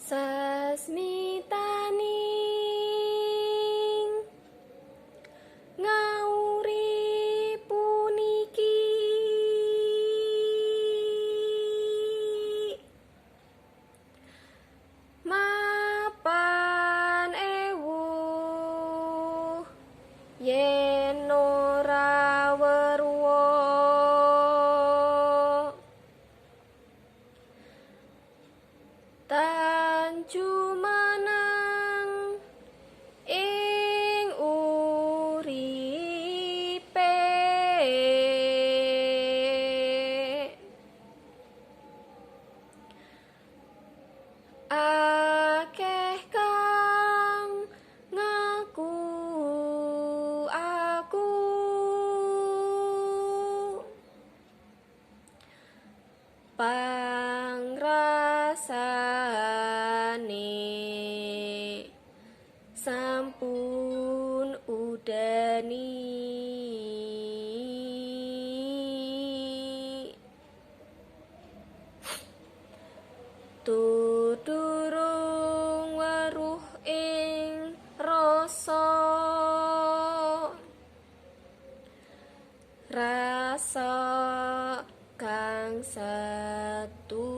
Sasmitaning ngauri puniki, mapan ewuh yen ora weruwa, tan jumeneng ing uripe. Akeh kang ngaku aku, pangrasane sampun udani. Tudurung weruh ing rasa, rasa kang setuhu.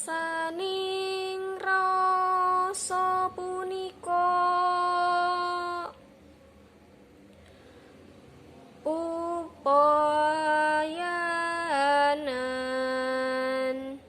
Rasaning rasa punika upayanan